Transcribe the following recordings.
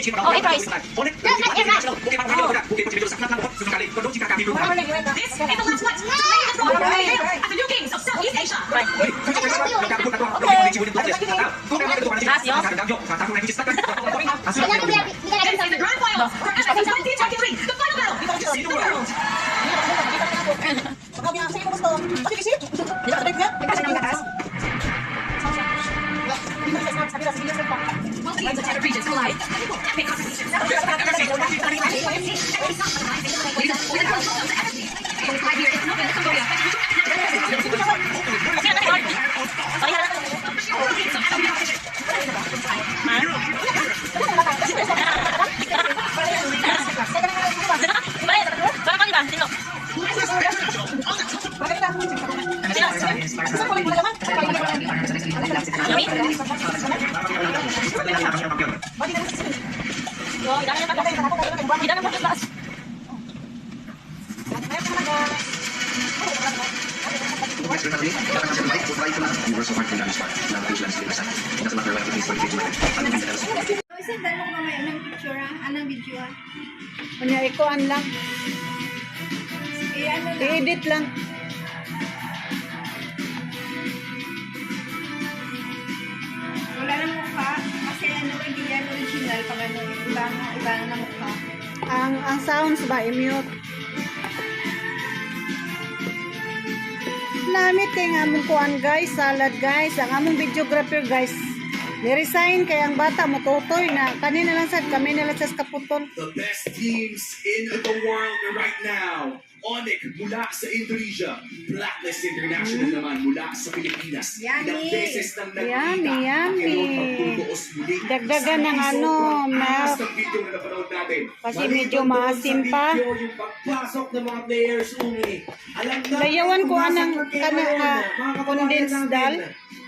Oh, egg rice. Oh. This is the last one to claim the throne as the new kings of Southeast Asia. Right. This is the grand finals for MSC 2023, the final battle to the world. Both teams of 10 regions collide. Epic confrontations. Right here in Phnom Penh, Cambodia. Sendan mo mamaya ng picture ha? Anong video ha? Unya, ikuan lang. Eh, ano lang. I-edit lang. Wala nang mukha. Kasi ano, hindi yan original. Pag ano, iba na ng mukha. Ang sounds ba, i-mute. Namit kay nga among kuan, guys, salad, guys. Ang among videographer, guys. Ni-resign kay ang bata motutoy na kanina lang sad kami na lang sa kaputol. The best teams in the world right now. Onic mula sa Indonesia, Blacklist International naman mula sa Pilipinas. Yummy. Ilang beses nang nagkita Yummy, yummy. ang magtutuos muli. Dagdagan Sa ng ano, sobrang angas milk. ng video na napanood natin. Kasi Maliban medyo doon sa maasim pa. video, yung pagpasok ng mga players, Umi. Alam namin Layawan ko kung nasa anang Turkey kana, ngayon, ah, mga kababayan condensed namin. dal.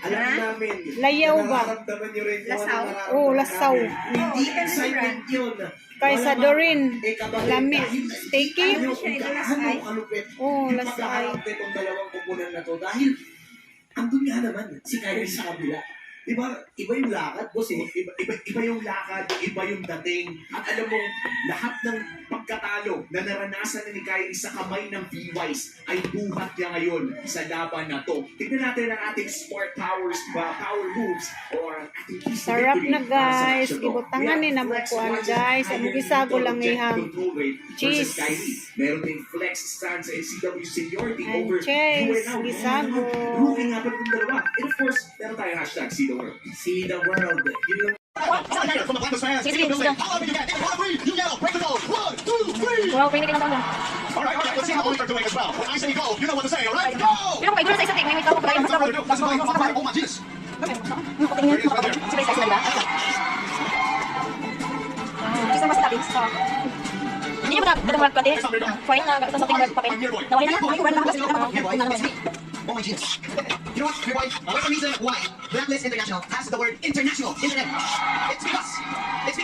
Alam namin. Layaw na ba? nararamdaman nyo rin kung ano Lasaw? nararamdaman Oo, lasaw. namin. Hindi Oo, excitement yun. Kaysa Malamang, Doreen, eh, kababayan, lami. dahil Sticky? nakikita nyo kung gaano kalupit Oo, yung lasay. pagkaharap nitong dalawang kupunan na to dahil andun nga naman si Kyrie sa kabila. Diba, iba yung lakad, boss eh. Iba yung lakad, iba yung dating. At alam mo, lahat ng pagkatalo na naranasan na ni Kyrie sa kamay ng V-Wise ay buhat niya ngayon sa laban na to. Tignan natin ang ating smart powers, ba, power moves, or ang ating keys to Sarap victory na, para sa guys. action to. Gibutangan We have ni na mo Flex kuan, watches guys. higher Ang gisago lethal lang objective ihang control rate versus cheese. Kyrie. Meron ding Flex Sans and CW seniority And over cheese, UNL. gisago. Rookie nga pala itong dalawa. And of course, meron tayong #SeeTheWorld. See the world. Yun lang. Sige, sige, sige. Wow, pwede ka na taon. All right, let's see how Onic are doing as well. When I say go, you know what to say, all right? Go! Pero kung kayo sa isa, may tawag kayo. Without further ado, let's play. Oh my Jesus. Sige, isa, di ba? Isa mas toppings. Hindi niyo ba dapat pati? Foil na sa something papel. Nawala na. Ay, wala na. Oh my Jesus. You know what, boy? What's the reason why Blacklist International has the word international in the name? It's because this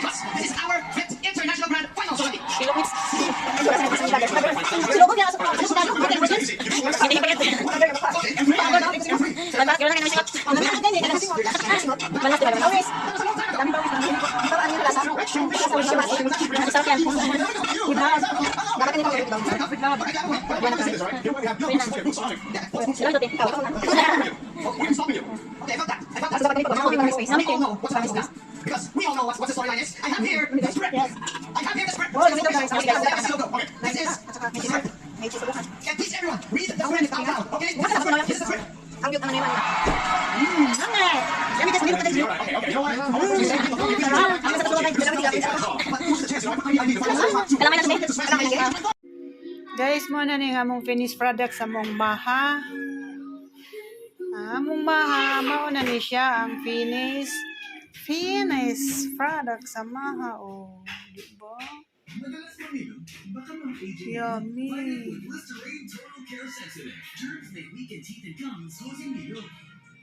is our fifth international grand finals already. Silogo niya. Hindi pa yan. Malas, diba? Masarap yan. Sila ito, Okay, I felt that. I felt that. We all know what's happening now. Because we all know what the storyline is. I have here the script. I have here the script. Okay, this is the script. And please, everyone, read the script out loud. Okay? This is the script. This is the script. Ang cute naman yun. Okay, you know what? But who's the chance? You know, I need to Kalamay na siya. Guys, mo na ni nga among finished product sa among maha. Ang among maha, mao na ni siya ang finish product sa maha. Oh, di ba? Madalas mamilo, baka mga Yummy. Listerine Total Care Sensitive. Germs may weaken teeth and gums, causing milo.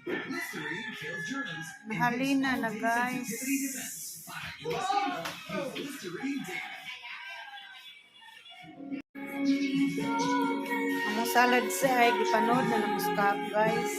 Listerine kills germs and gives Mahalina na, all-day guys. sensitivity defense. Para iwas hilo, use Listerine daily. Among salad sa ay gipanood na ng guys.